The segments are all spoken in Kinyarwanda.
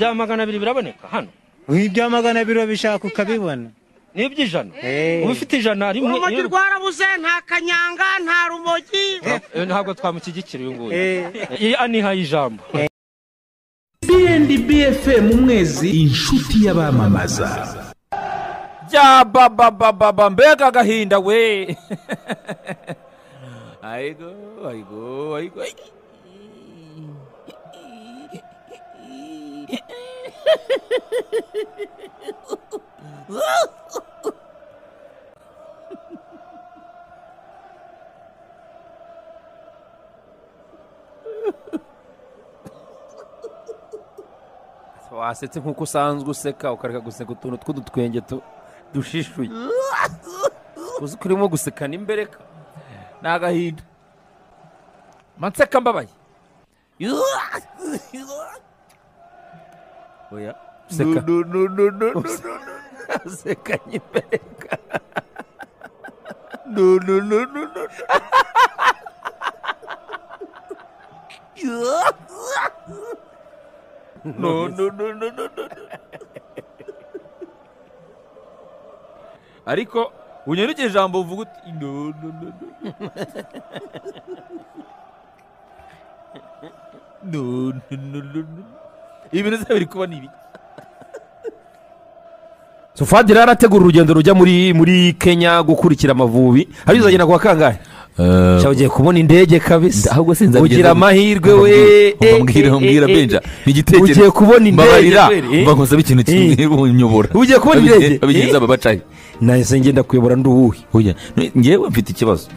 Ibya 200 biraboneka hano. Ibya 200 bishaka ukabibona. Ni iby'ijana. Uba ufite ijana rimwe. Urumogi rwarabuze, nta kanyanga, nta rumogi. Ntabwo twamushyigikira uyu nguyu. Anihaye ijambo. BNB FM Umwezi, inshuti y'abamamaza. Ya baba baba mbega agahinda we. Aigo aigo aigo. Wasetse nkuko usanzwe useka ukareka guseka utuntu tw'udutwenge dushishuye. Uzi ko urimo guseka n'imbereka. Ni agahinda. Manseka mbabaye. Oya, seka. No no no no no. Seka n'imbereka. No no no no no. No no no no no no. Ariko unyerekeje ijambo uvuga uti no no no no. No no no no. Ibintu se biri kuba nibi. So Fadila arategura urugendo rujya muri Kenya gukurikira Amavubi. Hari uzagenda kwa kangahe? Ugiye kubona indege kabisa. Ahubwo sinza ugira amahirwe we. Mbwira Benja ni igitekerezo. Ugiye kubona indege. Mba nkusaba ikintu kimwe unyobora. Ugiye kubona indege. Abigenza babacaye. Nahise ngenda kuyobora nduhuhe. Oya, ngewe mfite ikibazo.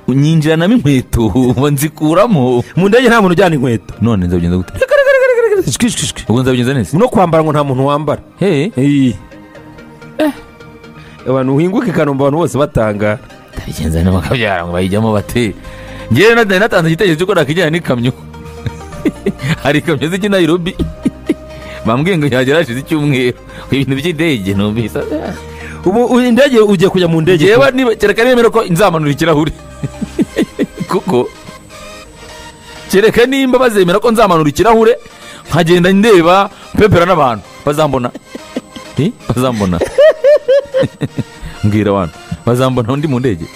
Unyinjiranamo inkweto nzikuramo. Mu ndege nta muntu ujyana inkweto. None nzabigenza gute? Ubwo nzabigenza neza. No kwambara ngo nta muntu wambara. Hey. Abantu uhinguke Kanombe abantu bose batanga. Tabigenza no bakabyara ngo bayijyamo bate. Ngewe natanze igitekerezo cyo nakijyana n'ikamyo. Hari ikamyo z'iki Nairobi. Bambwiye ngo yagera hashize icyumweru. Ibintu by'indege numvise. Ubu indege ugiye kujya mu ndege. Ngewe niba kereka nemera ko nzamanura ikirahure. Kuko kereka nimba bazemera ko nzamanura ikirahure nkagenda ndeba pepera n'abantu bazambona. Bazambona. Mbwira abantu bazambona undi mu ndege.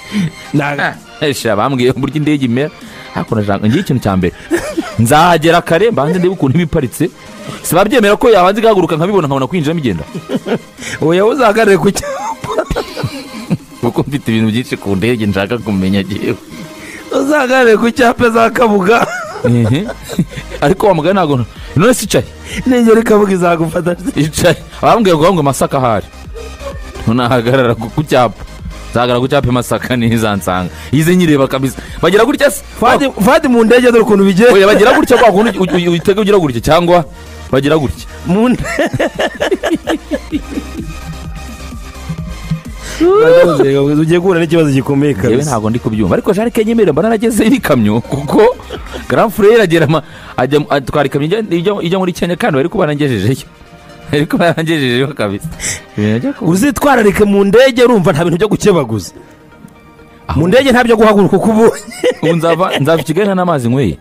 Esha bambwiye uburyo indege imera. Ariko nashaka ngiye ikintu cya mbere. Nzahagera kare mbanze ndebe ukuntu ibiparitse. Si babyemera ko yabanze igahaguruka nkabibona nkabona kwinjiramo igenda. Oya uzahagarare ku cyapa. Kuko mfite ibintu byinshi ku ndege nshaka kumenya jewe. Uzahagarare ku cyapa za Kabuga. Ariko wa mugani ntago none si icaye. Nengere Kabuga izagufata. Icaye. Abambwiye ngo Masaka hari. Ntunahagarara ku cyapa. Nzahagarara ku cyapa Masaka nizansanga. Ize nyireba kabisa. Bagira gutya se. Fadi mu ndege dore ukuntu bigiye. Oya bagira gutya kwa kuntu utega ugira gutya cyangwa bagira gutya. Mu ugiye guhura n'ikibazo gikomeye kabisa. Yewe ntabwo ndi kubyumva ariko Jean Kenyemere mbona narageze ibikamyo kuko Grand Frère agera ajya atwara ikamyo ijya muri Kenya kandi bari kubarangejejeyo. Ariko barangejejeyo kabisa. Uzitwararike mu ndege urumva nta bintu byo gukebaguza. Mu ndege nta byo guhaguruka uko ubonye. Ubu nzava Kigali nta n'amazi nyweye.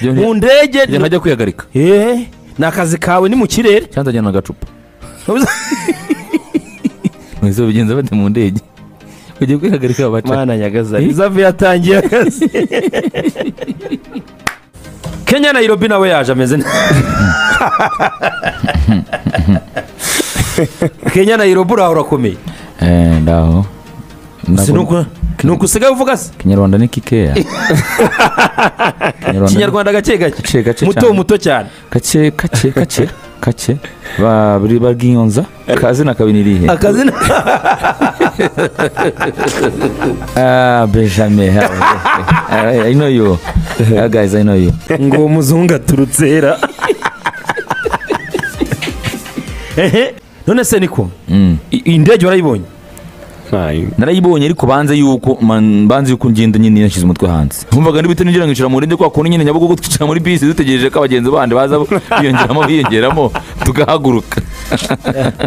Mu ndege nkajya kwihagarika. Ni akazi kawe ni mu kirere. Cyangwa nzajyana agacupa. Mwizo bigenza bate mu ndege. Ugiye kwihagarika baca. Mana nyagaza. Izavu yatangiye akazi. Kenya Nairobi nawe yaje ameze neza. Kenya Nairobi urakomeye. Ndaho. Nuko usigaye uvuga se? Kinyarwanda ni kikeya. Kinyarwanda gake gake. Muto muto cyane. Gake gake gake. Kake ba buri bagiyonza akazina kabinirihe akazina Benjamin I know you guys I know you ngo muzunga turutsera. None se niko indege warayibonye? Narayibonye ariko banze yuko ngenda nyine nashyize umutwe hanze. Numvaga ndibite ninjira ngicara mu ndege kwa kuntu nyine Nyabugogo twicara muri bisi dutegereje ko abagenzi bandi baza biyongeramo tugahaguruka.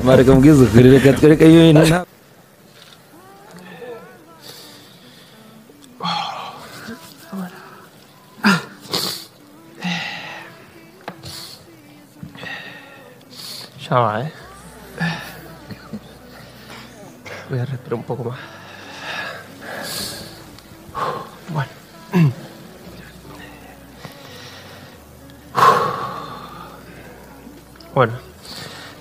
Mareka mbwize ukuri reka twereke ibintu. Ya va, ¿eh? Voy a respirar un poco más. Bueno. Bueno,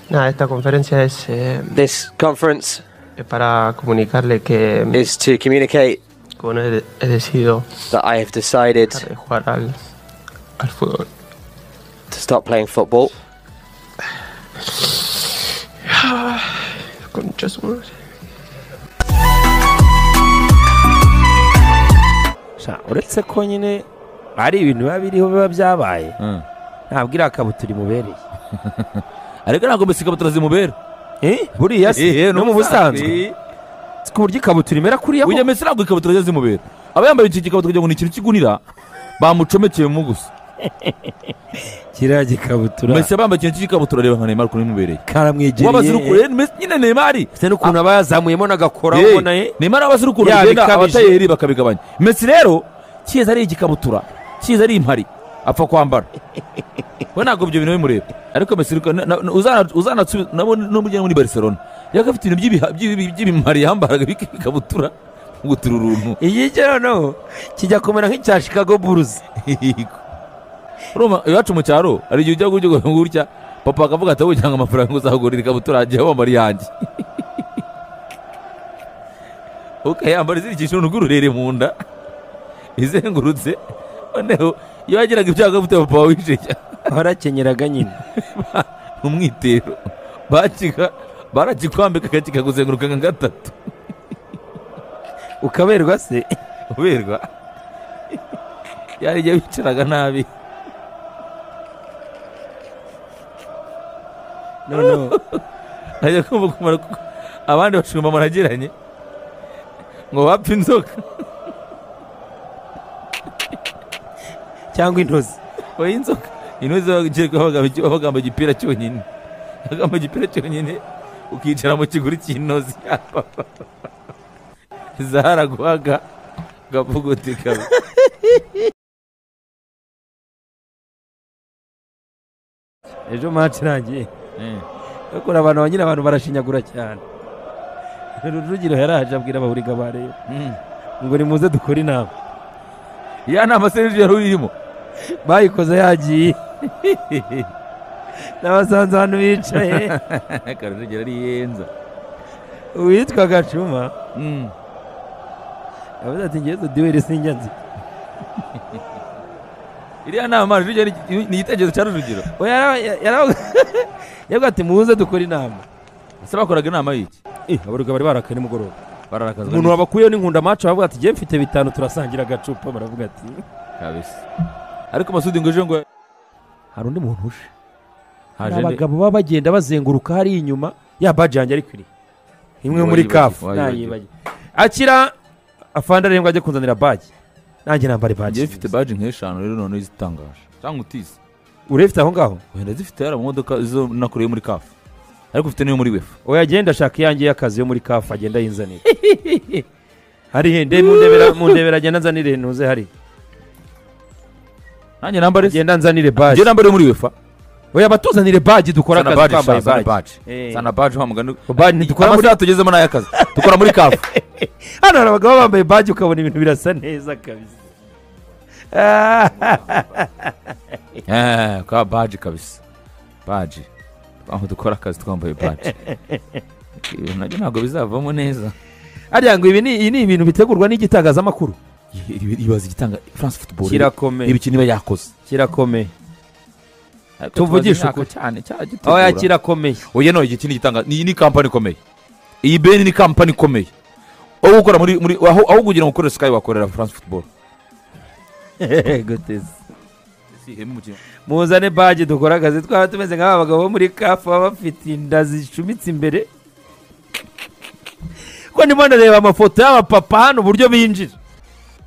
nada, esta conferencia es This conference para comunicarle que is to communicate bueno, he decidido that I have decided dejar de jugar al fútbol. to stop playing football. Concha su madre. Sha, uretse ko nyine ari ibintu biba biriho biba byabaye, ntabwo iriya kabutura imubereye. Ariko ntabwo Messi ikabutura zimubera. Buriya se no mu busanzwe ku buryo ikabutura imera kuriya. Ujya Messi ntabwo ikabutura zijya zimubera, aba yambaye iki gikabutura kugira ngo ni ikintu cy'igunira bamucomekeyemo gusa. Kiriya gikabutura Messi aba yambaye ikintu cy'ikabutura, reba nka Neymar ukuntu imubereye, karamwegereye. Wabaze ukuntu Messi nyine Neymar se n'ukuntu aba yazamuyemo n'agakora ubona ye. Neymar aba azi ukuntu bigenda, abatayeri bakabigabanya. Messi rero kiza ari igikabutura, kiza ari impari apfa kwambara we, ntabwo ibyo bintu bimureba. Ariko Messi uzanatsubiza nabo n'umujyana muri Barcelona yaka afite ibintu by'ibimari yambaraga bikabutura gutura uruntu. Iyi noneho kijya kumera nk'icya Chicago Bulls. Urumva iwacu mu cyaro hari igihe ujya gutya gutya, papa akavuga ati ujyanga amafaranga uzagurira ikabutura jya wambara iyanjye, ukayambara izirikisha uruntu rw'ururere mu nda izengurutse. Noneho iyo wagiraga ibyago ufite papa wawe warakenyeraga nyine mu mwitero, barakikwambika kikakuzenguruka nka gatatu ukaberwa se uberwa yari igihe wicaraga nabi. No ajya kumva kumara abandi bashumba muragiranye ngo bapfa inzoka cyangwa intozi. Oya inzoka, intozi bagamba igipira cyonyine, bagamba igipira cyonyine ukicara mu kiguri cy'intozi zaraguhaga ukavugutika. Ejo match irangiye bakora abantu banyira abantu barashinyagura cyane. Rujugiro yaraje abwira abahuriga bareba ngo nimuze dukore inama. Ya nama se Rujugiro urimo bayikoze yagiye n'abasanze hano bicaye. Rujugiro ari yenza uwitwa Gacuma yavuze ati ngezo duwere sinjya nzi. Iriya nama Rujugiro ni igitekerezo cya Rujugiro. Yavuga ati muze dukore inama. Ese bakoraga inama y'iki? Abaruga bari barakaye nimugoroba. Bararakazwa. Umuntu wabakuyeho n'inkunda maco bavuga ati jye mfite 5 turasangira agacupa, baravuga ati kabisa. Ariko Masudi ngo ejo ngo hari undi muntu uje. Abagabo baba bagenda bazenguruka hari inyuma ya badge yanjye ari kwiri imwe muri kafu nayibagiye. Akira afanda rero ngo ajye kunzanira badge, nanjye nambara badge. Njye mfite badge nk'eshanu rero none izitangaje cyangwa utize urefite aho ngaho. Wenda zifite yara mu modoka izo nakoreye muri kafu, ariko ufite niyo muri wefa. Oya agenda ashaka iyanjye y'akazi yo muri kafu agenda yinzanira. Hari hende mu ndebera agenda nzanire ntuze hari. Nanjye nambare agenda nzanire badge. Njye nambare muri wefa. Oya batuzanire badge dukora akazi twambaye badge. Sana badge wa mugani. Badge dukora muri tugezemo nayo akazi. Dukora muri kafu. Hano hari abagabo bambaye badge ukabona ibintu birasa neza kabisa. Kwa badge kabisa. Badge. Aho dukora akazi twambaye badge. Nabyo ntabwo bizavamo neza. Ariya ngo ibi ni ibintu bitegurwa n'igitangazamakuru. Ibaza igitanga France Football. Kirakomeye. Ibi kintu yakoze. Kirakomeye. Tuvugisha ukuri cyane cyagitegura. Oya kirakomeye. Oya no iki ni igitanga ni company ikomeye. Iyi Ben ni company ikomeye. Aho gukora muri aho kugira ngo ukore Sky wakorera France Football. Guteze. Muzane badge dukora akazi twaba tumeze nk'aba bagabo bo muri kafu baba bafite inda zicumitse imbere. Ko ndimo ndareba amafoto y'abapapa hano uburyo binjira.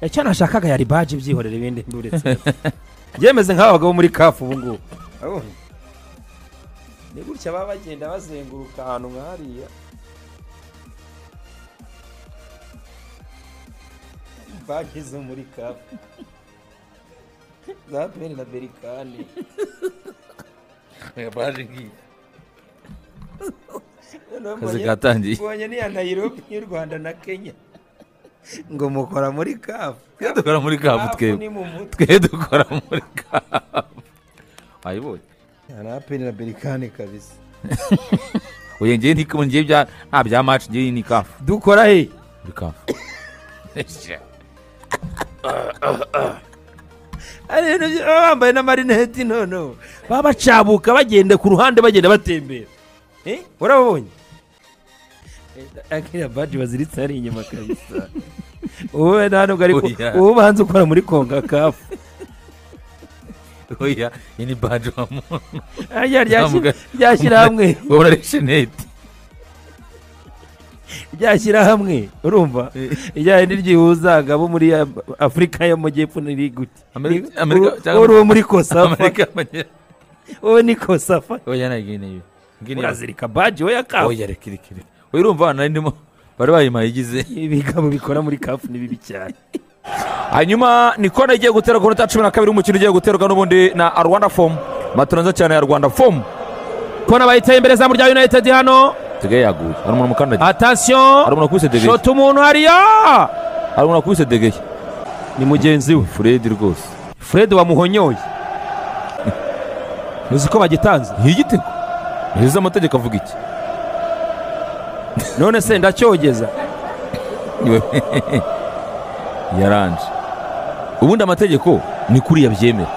Icyo nashakaga yari badge byihorera ibindi nduretse. Yemeze nk'aba bagabo muri kafu ubu ngubu. Ni gutya baba bagenda bazenguruka ahantu nk'hariya. Badge zo muri kafu. Za peni na berikani. Badge ngiyi. Akazi katangiye. Mbonye ni ya Nairobi y'u Rwanda na Kenya. Ngo mukora muri CAF. Twe dukora muri CAF twebwe. Twe dukora muri CAF. Ayibonye. Arapeni na Berikane kabisa. Oye ngiye nti ngiye bya nta bya match ngiye ni CAF. Dukora he? Muri CAF. Ari bambaye n'amarineti nono. Babacabuka bagenda ku ruhande bagenda batembera. Urababonye? Akira baji baziritse ari inyuma kabisa. Wowe nta nubwo ariko ubu banze ukora muri Konga CAF. Oya, ini baji wa muntu. Aya ryashyira hamwe. Wowe urarishenete. Ryashyira hamwe, urumva? Ijyanye n'iryihuzaga bo muri Afrika y'Amajyepfo niri gute? Amerika cyangwa uri muri Kosafa. Amerika y'Amajyepfo. Wowe ni Kosafa. Oya nagine. Urazirika baji oya CAF. Oya reka reka. Oya urumva nari ndimo bari bayimaye igize. Ibigabo bikora muri CAF ni bibi cyane. Hanyuma ni kona igiye guterwa ku minota 12 umukino ugiye guterwa n'ubundi na Rwanda Form. Matora nziza cyane ya Rwanda Form. Kona bayiteye imbere zamu rya United hano. Tugaye yaguye. Hari umuntu mukandagiye. Attention. Hari umuntu akubise degeye. Shot umuntu hariya. Hari umuntu akubise degeye. Ni mugenzi we Fred rwose. Fred wamuhonyoye. Uzi ko bagitanze? Igitego. Heza amategeko avuga iki? None se ndacyogeza. Yaranje. Ubundi amategeko ni kuri yabyemera.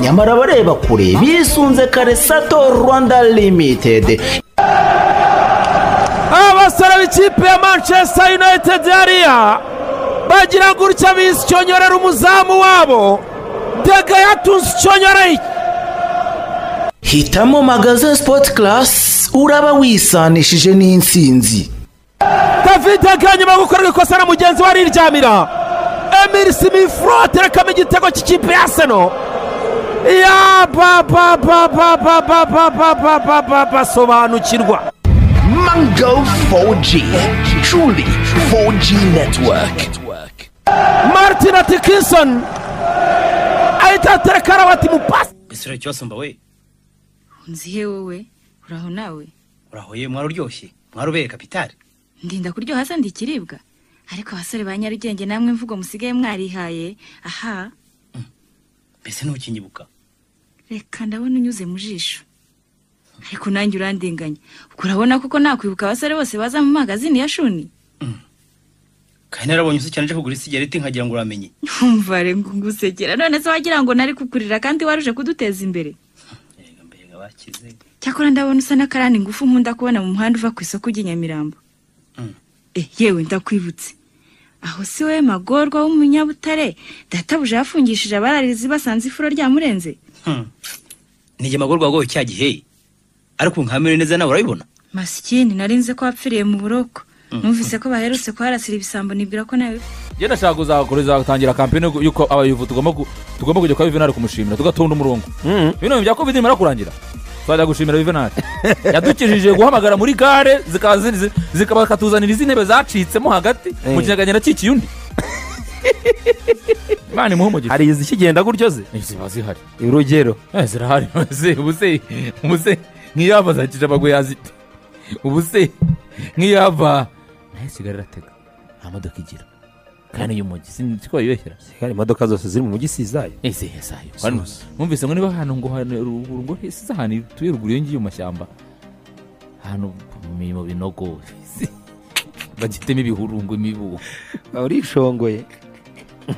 Nyamara bareba kure bisunze kare Sato Rwanda Limited. Abasore b'ikipe ya Manchester United hariya bagira gutya bisyonyorera umuzamu wabo Dega yatunsyonyoreye. Hitamo Magazine Sport Class uraba wisanishije n'insinzi. David Dega nyuma gukorera ikosa na mugenzi we ariryamira. Emil Smith-Rowe aterekamo igitego cy'ikipe ya Arsenal. Ya ba ba ba ba ba ba ba ba ba ba ba ba sobanukirwa. Mango 4G, truly 4G network. Martin Atkinson ahita atereka arabati mu pasi. Isura cyosomba we. Nzihe wowe, uraho nawe. Uraho ye mwaruryoshye, mwarubere kapitali. Ndinda kuryoha se ndikiribwa. Ariko abasore ba Nyarugenge namwe mvugo musigaye mwarihaye. Aha. Mbese ntukinyibuka. Reka ndabona unyuze mu jisho. Ariko nanjye urandenganya. Urabona kuko nakwibuka abasore bose baza mu magazini ya Shuni. Kandi narabonye se cyane nje kugura isigareti nkagira ngo uramenye. Umva re ngusekera none se wagira ngo nari kukurira kandi waruje kuduteza imbere. Yega mbega bakize. Cyakora ndabona usa n'akarani ngufu nkunda kubona mu muhanda uva ku isoko ry'Inyamirambo. Yewe ndakwibutse. Aho si we magorwa w'umunyabutare databuje yafungishije abararizi basanze ifuro ryamurenze. Nige magorwa wagowe cya gihe. Ariko nkamere neza nawe urabibona. Masikini narinze ko wapfiriye mu buroko. Numvise ko baherutse kuharasira ibisambo nibwira ko nawe. Njye ndashaka kuzakoreza gutangira campaign yuko abayovu tugomba kujya kwa Juvenal kumushimira tugatonda umurongo. Bino bya COVID nimara kurangira. Twajya gushimira Juvenal. Yadukijije guhamagara muri gare zikaba katuzanira izi ntebe zacitsemo hagati mu kinyaganya cyikiye undi. Imana imuhe umugisha. Hari izikigenda gutyo ze? Ziba zihari. Urugero. Zirahari. Ubuse ubuse nk'iyava zakije abagwe yazite. Ubuse nk'iyava nayo Kigali iratega. Nta modoka igira. Kandi y'umujyi siko yibeshyera. Hari imodoka zose ziri mu mujyi si izayo. Ese zayo. Numvise ngo niba hano ngo ruguru ngo si ahantu tuye ruguru iyo ngiye mu mashyamba. Hano mu binogo. Bagitema ibihuru ngo imibu. Urishongoye.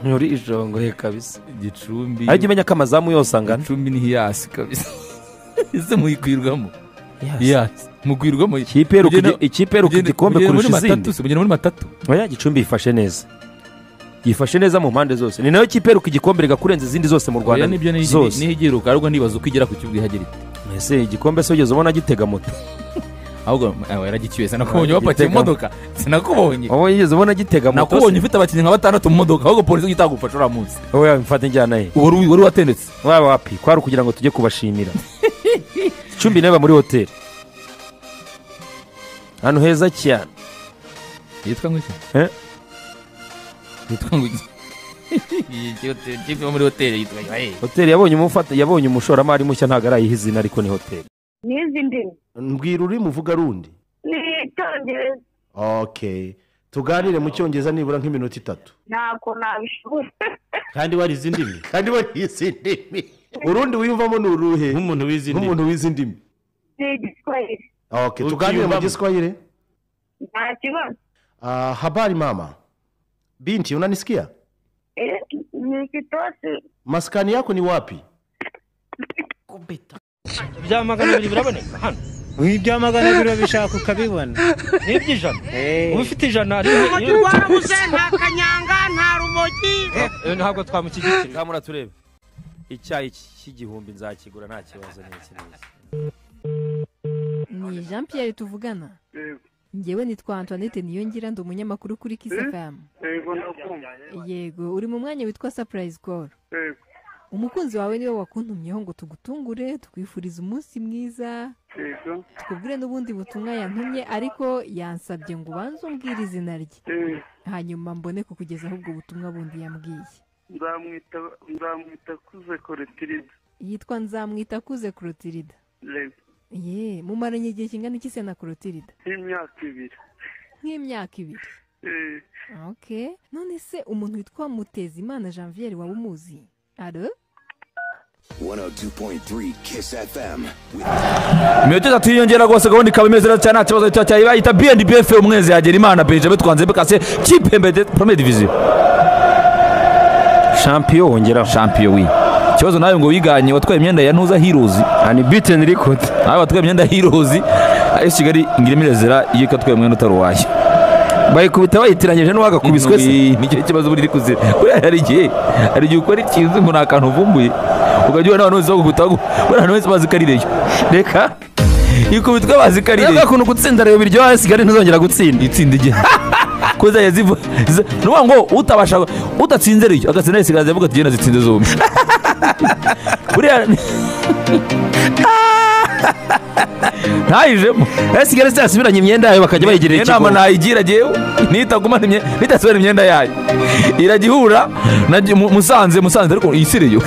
Urishongoye kabisa. Gicumbi. Ajye umenya ko amazamu yose angana. Gicumbi ni hiyasi kabisa. Ese muyikwirwamo. Yes. Mugwirwamo ikipe iruka igikombe kurusha izindi. Mugenda muri matatu. Oya Gicumbi yifashe neza. Yifashe neza mu mpande zose. Ni nayo kipe iruka igikombe rigakurenza izindi zose mu Rwanda. Nibyo ni igiruka ariko nibaza uko igera ku kibuga ihagera ite. Ese igikombe se ugeze ubona gitega moto. Ahubwo yaragicyuye sinakubonye wapakiye imodoka. Sinakubonye. Wowe yigeze ubona gitega moto. Nakubonye ufite abakinnyi nka batandatu mu modoka ahubwo polisi itagufasha uriya munsi. Wowe mfate njyana he. Wari watendetse. Waba wapi kwari kugira ngo tujye kubashimira. Gicumbi neba muri hoteli. Ahantu heza cyane. Yitwa ngo iki? Yitwa ngo iki? Iyi muri hoteli yitwa hoteli yabonye umufata, yabonye umushoramari mushya, ntabwo arayiha izina ariko ni hoteli. N'izi ndimi. Mbwira ururimi uvuga rundi. Ni Icyongereza. Okay, tuganire mu Cyongereza nibura nk'iminota 3. Ntabwo nabishobora. Kandi warize indimi. Kandi warize indimi. Urundi wiyumvamo ni uruhe? Nk'umuntu wize indimi. Nk'umuntu wize indimi. Ni Igiswahili. Okay, tuganire mu Giswahili. Nta kibazo. Habari mama. Binti, unanisikia? Ni kitosi. Maskani yako ni wapi? Kubita. Ibya 200 biraboneka hano. Ibya 200 bishaka ukabibona. N'iby'ijana. Uba ufite ijana ari warabuze nta kanyanga nta rumogi. Ntabwo twamushyigikira. Kamura turebe. Icyayi cy'igihumbi nzakigura nta kibazo n'iki n'iki. Ni Jean Pierre tuvugana. Ngewe nitwa Antoinette Niyongira, ndi umunyamakuru kuri Kiss FM. Yego ndakumva. Yego, uri mu mwanya witwa Surprise Call. Yego. Umukunzi wawe niwe wakuntumyeho ngo tugutungure, tukwifuriza umunsi mwiza. Yego. Tukubwire n'ubundi butumwa yantumye, ariko yansabye ngo ubanze umbwire izina rye. Hanyuma mbone kukugezaho ubwo butumwa bundi yambwiye. Nzamwita Kuze Clotilde. Yitwa Nzamwita Kuze Clotilde. Yego. Ye, mumaranye igihe kingana iki se na Clotilde? Nk'imyaka 2. Nk'imyaka 2. Okay. None se umuntu witwa Mutezimana Janvier waba umuzi? Allo? 102.3 Kiss FM. Iminota 3 yiyongera rwose, gahunda ikaba imeze neza cyane, nta kibazo cyayo. Bayita B&B FM Umwezi yagera Imana Benjamin twanze bekase kipe mbere Premier Division. Champion wongera champion wi. Ikibazo nawe ngo wiganye watwaye imyenda ya Ntuza Heroes. Ani beaten record. Nawe watwaye imyenda Heroes. Ayo Kigali ngiremerezera iyo ikatwaye umwenda utaruwaye. Bayikubita bayitiranyije n'uwagakubiswe se. Nicyo kibazo buri kuzira. Buriya hari igihe ukora ikintu ngo nta kantu uvumbuye. Ukajya ubona abantu bose bagukubita, buriya abantu bose bazi ko ari Rayon. Reka ikubitwa bazi ko ari Rayon. Reka ukuntu gutsinda Rayon biryoha, Kigali ntizongera gutsinda. Itsinda igihe. Ko zajya ziva. Nuvuga ngo utabasha udatsinze Rayon agatsinda Kigali avuga ati genda zitsinze zombi. Buriya ntayijemo. Kigali yasubiranye imyenda yayo bakajya bayigerera ikigo. Inama nayigira jewe nitagumana imyenda, nitasubira imyenda yayo. Iragihura na Musanze ariko isiriyo.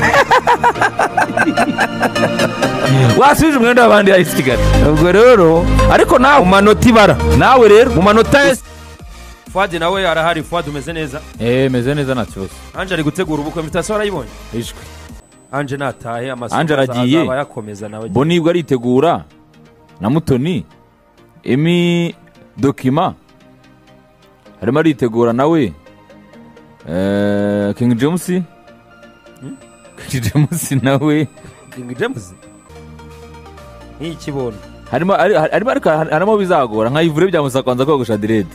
Wasubije umwenda w'abandi ya Kigali. Ubwo rero ariko nawe mu manota ibara. Nawe rero mu manota Fuad nawe arahari. Fuad umeze neza? Meze neza nta kibazo. Anje ari gutegura ubukwe, invitation arayibonye? Ishwe. Anje natahe amasomo azaba yakomeza nawe. Boni bwo aritegura na Mutoni Emi dokima arimo aritegura nawe. King James. King James nawe. King James nk'ikibono harimo ariko harimo bizagora nka Ivure byamusa kwanza kogosha dread.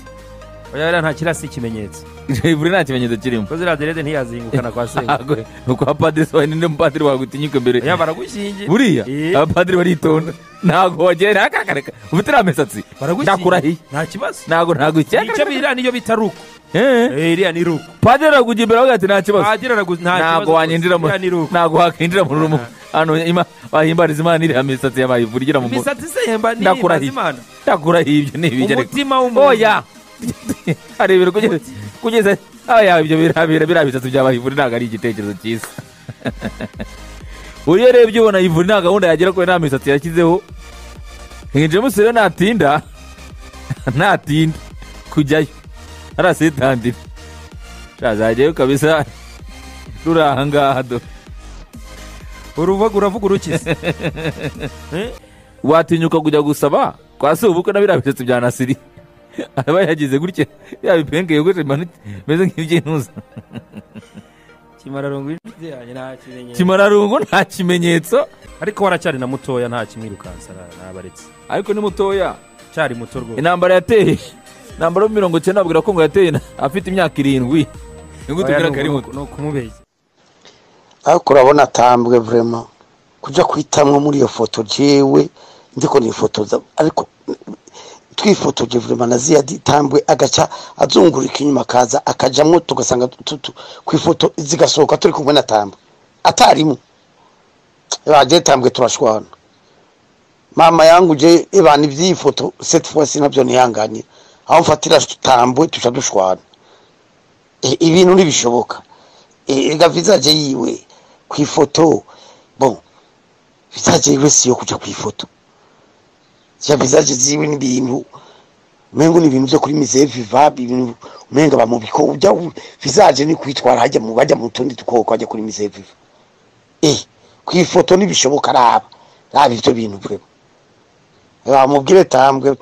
Oya nta kirasi ikimenyetso. Ivure nta kimenyetso kirimo. Ko zira dread ntiyazingukana kwa senga. Nuko abapadiri so ninde mupadiri wagutinyuka mbere. Ya baragushingiye. Buriya abapadiri baritonda. Ntago wagera akakareka. Ufite ramesatsi. Ndakurahiye. Nta kibazo. Ntago icyaka. Icyo bira niyo bita ruko. Iriya ni ruko. Padiri aragujya imbere avuga ati nta kibazo. Padiri aragujya nta kibazo. Ntago wanyinjira mu. Ntago wakinjira mu rumo. Hano bahimbariza Imana iriya misatsi yabayivura igira mu. Imisatsi se yemba ni Imana. Ndakurahiye ibyo ni ibijya. Umutima w'umuntu. Oya. Hari ibintu kugeza aya ibyo biriya bisatsi byabayivura ntabwo ari igitekerezo cyiza. Uriya rero ubona Ivure nta gahunda yagira ko nta misatsi yashyizeho. King James rero natinda kujyayo arasitandira azajyayo kabisa ruri aha ngaha do. Uruvuga uravuga urukize. Watinyuka kujya gusaba kwa se ubukwe na biriya bisatsi bya Nasiri. Aba yagize gutya yabipenkeye gutya meze nk'iby'intuza. Kimararungu inshuti yanjye nta kimenyetso. Kimararungu nta kimenyetso. Ariko waracyari na mutoya nta kimwirukansa nabaretse. Ariko ni mutoya. Cyari muto rwose. Intambara yateye. Intambara yo 90 abwira ko ngo yateye afite imyaka 7. Niko tubwira ko ari muto. No kumubeshya. Ariko urabona tambwe vraiment kuja kwitamwe muri iyo foto jewe ndiko nifotoza ariko twifotoje vraiment na Ziyadi tambwe agaca azungurika inyuma kaza akajamwo tugasanga ku ifoto zigasohoka turi kumwe na tambwe atarimo baje tambwe turashwana mama yangu je ebana ibyifoto cette fois ci nabyo nihanganira Aho mfatira Tambwe tuca dushwana. Ibintu ntibishoboka. Ega visage yiwe ku ifoto, bon, visage yiwe siyo kuja ku ifoto. Ya visage ziwe n'ibintu umengo ni ibintu byo kuri Musée Vivant, ibintu umenga bamubiko ujya visage ni kwitwara hajya mu bajya mu tundi dukoko hajya kuri Musée Vivant. Ku ifoto ntibishoboka. Raba ivyo bintu vraiment. Bamubwire Tambwe.